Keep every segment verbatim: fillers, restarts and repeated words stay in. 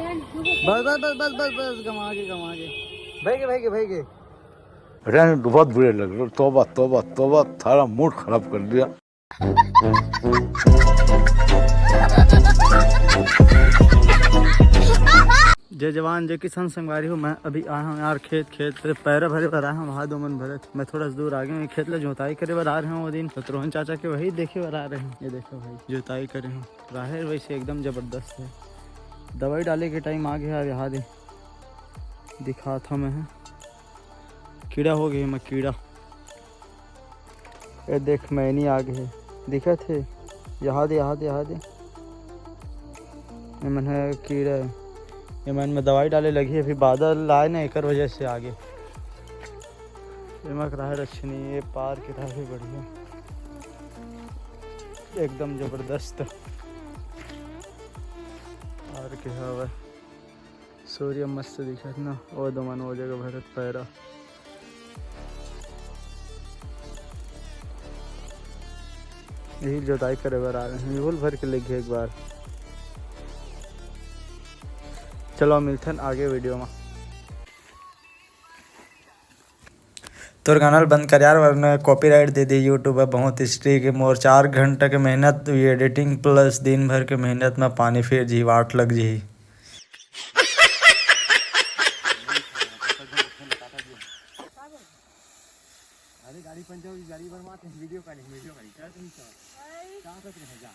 बस, बस, बस, बस, बस, बस, गमा के, गमा के। भाई के, भाई के, भाई के। अरे, बहुत बुरे लग रहे। तौबा, तौबा, तौबा, सारा मूड खराब कर दिया। जय जवान, जय किसान संगवारी हो। मैं अभी आया हूँ यार खेत, खेत से पैरा भरे बर आया हूँ, वहाँ दो मन भरत। मैं थोड़ा सा दूर आ गया हूँ, खेत ला जोताई करे बर आ रहे हूँ। वो दिन तो रोहन चाचा के वही देखे बर आ रहे हैं। ये देखो भाई, जोताई करे हूँ। राहेर वैसे एकदम जबरदस्त है। दवाई डाले के टाइम आ गया यार, यहाँ दे दिखा था मैं, कीड़ा हो गया मैं, कीड़ा। ये देख, मैनी आ गए, दिखत हे, यहाँ दे, यहाँ दे, यहाँ दे। ये मन है कीड़ा है, ये मन में दवाई डाले लगी है, फिर बादल आए ना, एकर वजह से आ गए। एमा के राहेर अच्छे नहीं, ये पार के राहेर बढ़िया, एकदम जबरदस्त। और के हवा, सूर्य मस्त दिखत ना, वो दो मन वो जगह भरत पैरा। यही जोताई करे बर आ रहे हैं, झोल भर के लेके एक बार। चलो मिलथन आगे वीडियो में। तोर गाना ल बंद कर यार, वरना कॉपीराइट दे दे YouTube। बहुत स्ट्रिक्ट है मोर, चार घंटा के मेहनत, एडिटिंग प्लस दिन भर के मेहनत में पानी फिर जी वाट लग जी। अरे गाड़ी पंचर होगी, गाड़ी बनवाते हैं, वीडियो का नहीं, वीडियो का नहीं, चल तुम चल। कहाँ तक रह जा।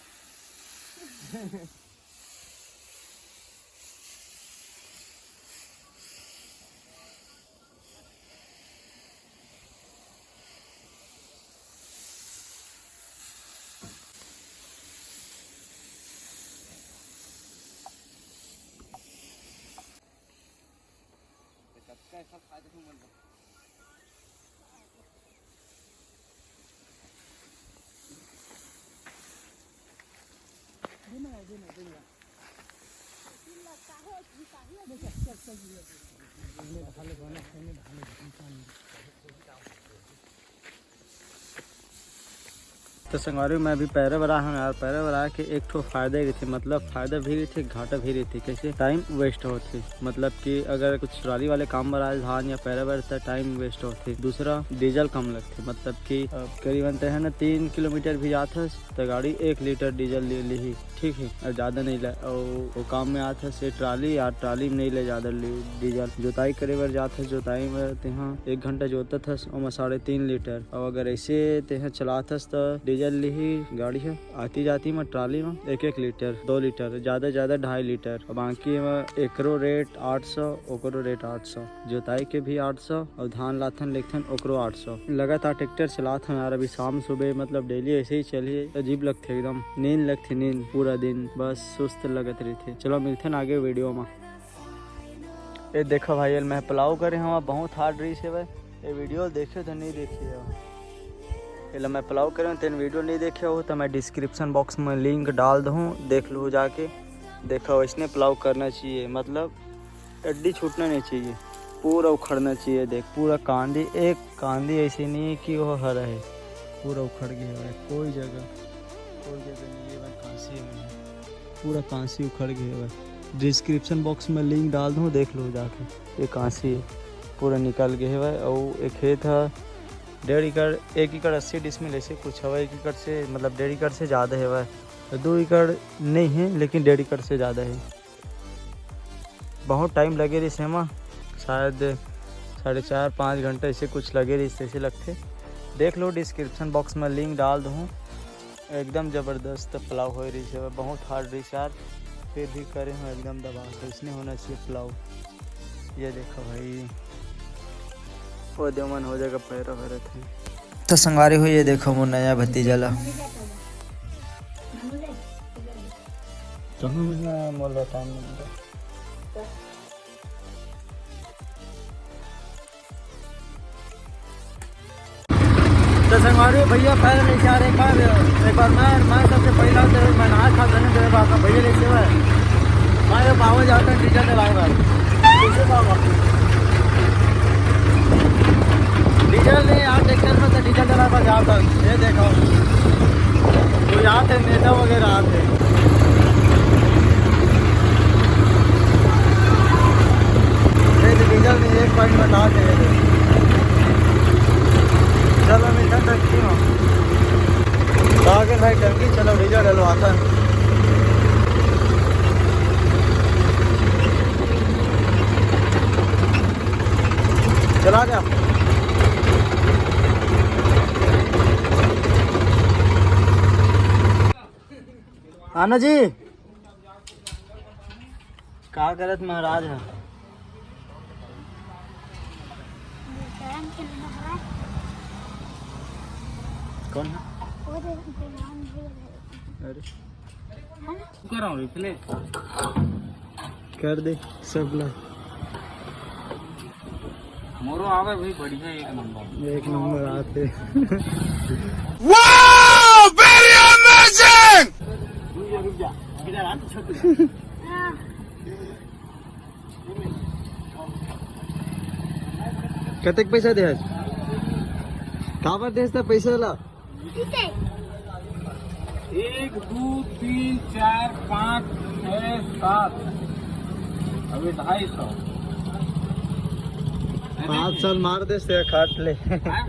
तो संगवारी, मैं अभी पैरा बर आए हूँ यार। पैरा बर आए के एक ठो फायदा रहिथे, मतलब फायदा भी रहिथे, घाटा भी रहिथे। कैसे? टाइम वेस्ट होथे, मतलब कि अगर कुछ ट्राली वाले काम बर आए धान या पैरा बर, त टाइम वेस्ट होथे। दूसरा, डीजल कम लगथे, मतलब कि, अ, करीबन तैं ह ना तीन किलोमीटर भी जात हस त गाड़ी एक लीटर डीजल ले लिही, ठीक है, और ज़्यादा नहीं ले। और वो काम में आत हस ये ट्राली, यार ट्राली में नहीं ले ज़्यादा ले डीजल। जोताई करे बर जात हस, जोताई में तेहा एक घंटा जोतत हस, ओमा साढ़े तीन लीटर। और अगर ऐसे तेहा चलात हस त डीजल लिही गाड़ी ह आती जाती में ट्राली में एक एक लीटर, दो लीटर, ज़्यादा ज़्यादा ढाई लीटर। और बाकी में एकरो रेट आठ सौ, ओकरो रेट आठ सौ। जोताई के भी आठ सौ और धान लाथन लेगथन ओकरो आठ सौ। लगातार ट्रैक्टर चलात हन यार, अभी शाम सुबह मतलब डेली ऐसे ही चलिए, अजीब लगथे एकदम, नींद लगथे नींद, पूरा दिन बस सुस्त लगत रहिथे। चलो मिलथन आगे वीडियो में। ये देखो भाई, एल मैं पुलाव करे हवा, बहुत हार्ड रहिस हे भाई, ये वीडियो देखे तो नहीं देखे हो। एला मैं पुलाव करे हूँ, तेन वीडियो नहीं देखे हो तो मैं डिस्क्रिप्शन बॉक्स में लिंक डाल दूँ, देख लो जाके। देखो, इसने पुलाव करना चाहिए, मतलब अड्डी छूटना नहीं चाहिए, पूरा उखड़ना चाहिए। देख, पूरा कांदी, एक कांदी ऐसी नहीं है कि वो हरा है, पूरा उखड़ गया है। कोई जगह, कोई जगह नहीं है भाई, कांसी में है, पूरा कांसी उखड़ गया है। डिस्क्रिप्शन बॉक्स में लिंक डाल दूँ, देख लो जाके। ये कांसी है, पूरा निकल गया है भाई। और एक खेत है डेढ़ एकड़, एक एकड़ अस्सी डिसमिल ऐसे कुछ हवा, एक एकड़ से, मतलब डेढ़ एकड़ से ज़्यादा है भाई, तो दो एकड़ नहीं है लेकिन डेढ़ एकड़ से ज़्यादा है। बहुत टाइम लगे रहिस एमा, शायद साढ़े चार पाँच घंटा ऐसे कुछ लगे रहिस, ऐसे लगथे। देख लो, डिस्क्रिप्शन बॉक्स में लिंक डाल दूँ। एकदम जबरदस्त पुलाव होए रहिस हे, बहुत हार्ड रहिस यार, फिर भी करे हूँ एकदम दबा के। इसने होना चाहिए पुलाव। ये देखो भाई, वो देवमन हो जाएगा पैरा भरत है। तो संगवारी हो, ये देखो मोर नया भतीजा ला। कहाँ मिलना है, मोला टाइम नहीं मिला। तो संगवारी भैया, पैर नहीं जा रहे, एक बार, एक बार मैं, मैं सबसे पहला तो मैं नहा खा लेने तेरे बाप का भैया लेके हुआ है। मैं ये बाबा जाता है डीजल चलाए भाई। कैसे बाबा? डीजल नहीं यार, ट्रैक्टर में से डीजल चला पर जाता है। ये देखो, वो यहाँ थे नेता वगैरह आते। आना जी। का करत महाराज ह? कौन है? अरे, कर दे सब ला। मोरो आवे भाई, बढ़िया, एक नंबर। एक नंबर आते। Wow, very amazing! रुक जा, रुक जा। इधर आ, छोटू। कतेक पैसा दे आज? काबर देस त पैसा ला? एक, दो, तीन, चार, पाँच, छः, सात, अभी ढाई सौ। पाँच साल मार दे से काट ले। हाँ?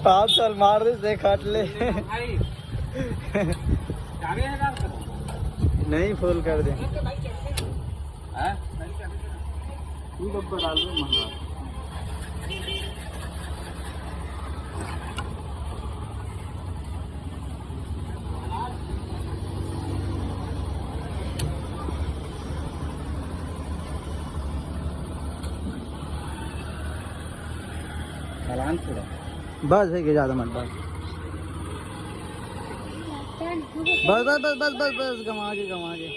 पाँच साल मार दे से काट ले। भाई, चालीस हजार कर दो। नहीं, फुल कर दे। हाँ? तू डब्बा डाल दो, मंगवा। चालान पूरा। बस है कि ज्यादा मत बस। बस, बस, बस, गमा के, गमा के।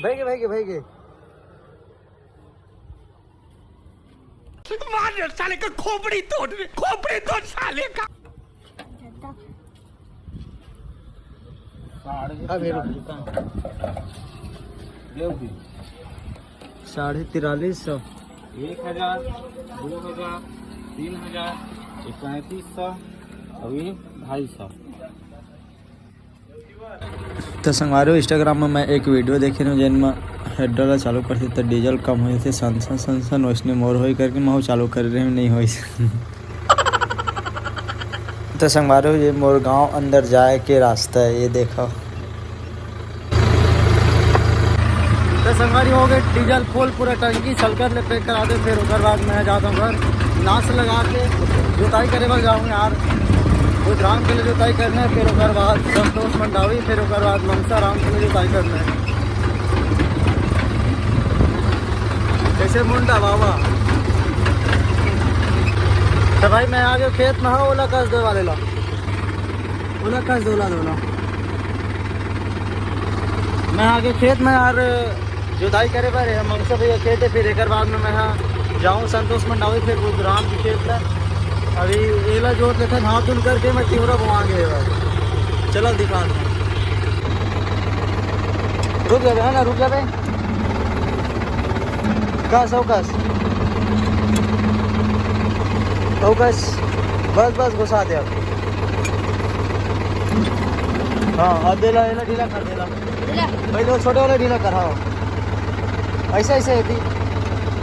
भाई के, भाई के, भाई के। मार साले का खोपड़ी तोड़, खोपड़ी तोड़ साले का। साढ़े अबे रुक। तिरालीस। देव भी। साढ़े तिरालीस सौ। एक हजार, दो हजार, तीन हजार, पैंतीस सौ, अभी ढाई सौ। त संगवारी हो, Instagram में मैं एक video देखे रहेंव, जेन म header ला चालू करथे त डीजल कम हो जाथे, सन सन सन सन, वैसने मोर होई करके मैं चालू करे रहेंव, नहीं होइस। त संगवारी हो, ये मोर गांव अंदर जाए के रास्ता है, ये देखो। त संगवारी हो गे डीजल full, पूरा टंकी छलकर ले pack करा दे, फिर ओकर बाद मैं जात हूँ घर। नाश लगा के जोताई करे बर जाऊँ यार, बुधराम के लिए जोताई करना है, फिर ओकर बाद संतोष मंडावी, फिर ओकर बाद मनसा राम के लिए जोताई करना है। कैसे मुंडा बाबा? तो भाई मैं आ गया खेत में, हाँ, ओला कस दे वाले ला, ओला कस दे, ओला दे, ओला। मैं आ गया खेत में यार, जुताई करे बर है, मनसा भैया खेत है, फिर एकर बाद में मैं, हाँ, जाऊँ संतोष मंडावी, फिर बुधराम के खेत ला। अभी एला जोत लेथन, हाथ धुन करके मैं तिवरा बोआ गए भाई। चलो दिखा दो। रुक जाबे, है ना, रुक जाबे। कस, अउ कस। अउ कस। बस, बस, घुसा दे अब। हाँ, अब देला, एला ढीला कर देला। ढीला। पहले वो छोटे वाला ढीला कर, हाँ। ऐसे, ऐसे है, दी।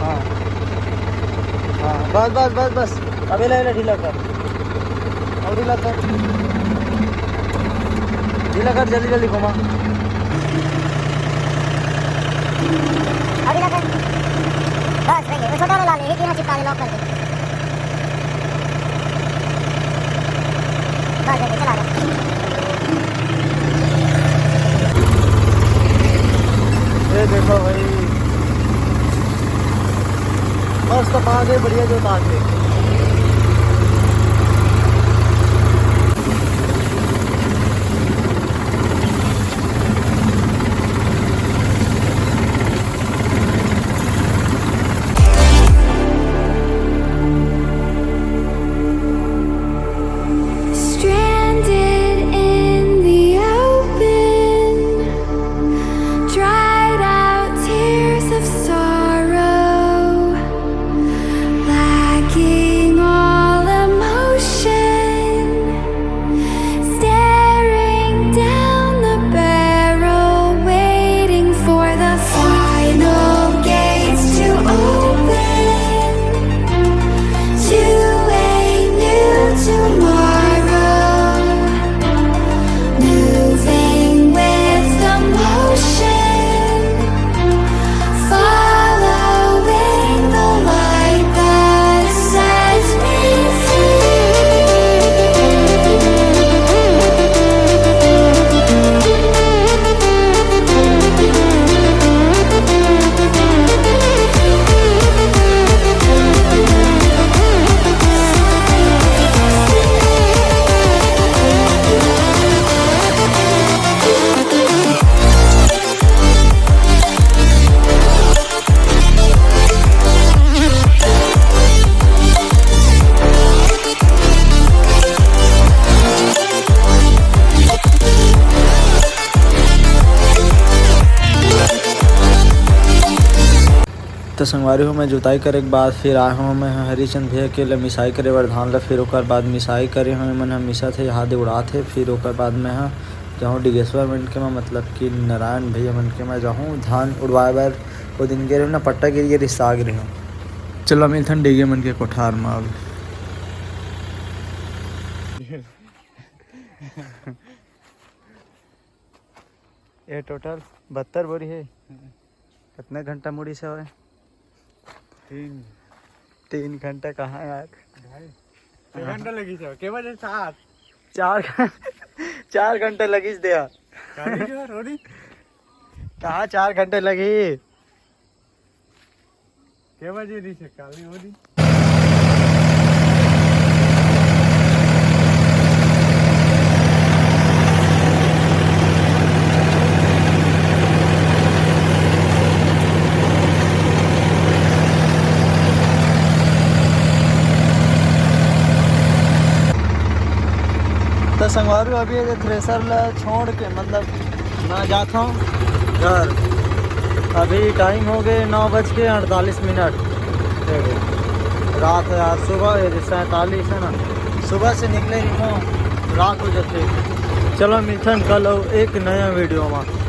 हाँ। हाँ, बस, बस, बस, बस। अब एला, एला ढीला कर। अउ ढीला कर। ढीला कर, जल्दी, जल्दी घुमा। अउ ढीला कर। बस, हो गया। वो छोटा वाला ला ले, एक यहाँ चिपका दे, lock कर दे। बस, हो गया, चला जा। ये देखो भाई, मस्त पाक है, बढ़िया जोताथे। Stranded in the open, dried out tears of sorrow, lacking तो संगवारी हो, मैं जोताई करे के बाद फिर आए हूँ मैं ह हरिचंद भैया के ले मिसाई करे बर धान ला। फिर ओकर बाद मिसाई करे हूँ, एमन ह मिसत हे, हाथ उड़ात हे। फिर ओकर बाद मैं ह जाहूँ डिगेश्वर मन के म, मतलब कि नारायण भैया मन के म जाहूँ धान उड़वाए बर। वो दिन गे रहे ना, पट्टा गिर गे रिहिस, आ गे रहे हूँ। चलो मिलथन डिगे मन के कोठार म अब। ये टोटल बहत्तर बोरी हे। कितना घंटा मुड़ी से होए? तीन। तीन घंटा कहाँ यार? ढाई। छह घंटा लगी से। के बजे? सात। चार घं-, चार घंटा लगी दे यार। काली जो रोड़ी। कहाँ चार घंटा लगी? के बजे रही से काली रोड़ी? तो संगवारी, अभी ये थ्रेसर ला छोड़ के, मतलब, मैं जाता हूँ घर। अभी टाइम हो गए नौ बज के अड़तालीस मिनट। रात है आज, सुबह है, सैंतालीस है ना, सुबह से निकले ही तो रात हो जाते। चलो मिलथन कल अउ एक नया वीडियो में।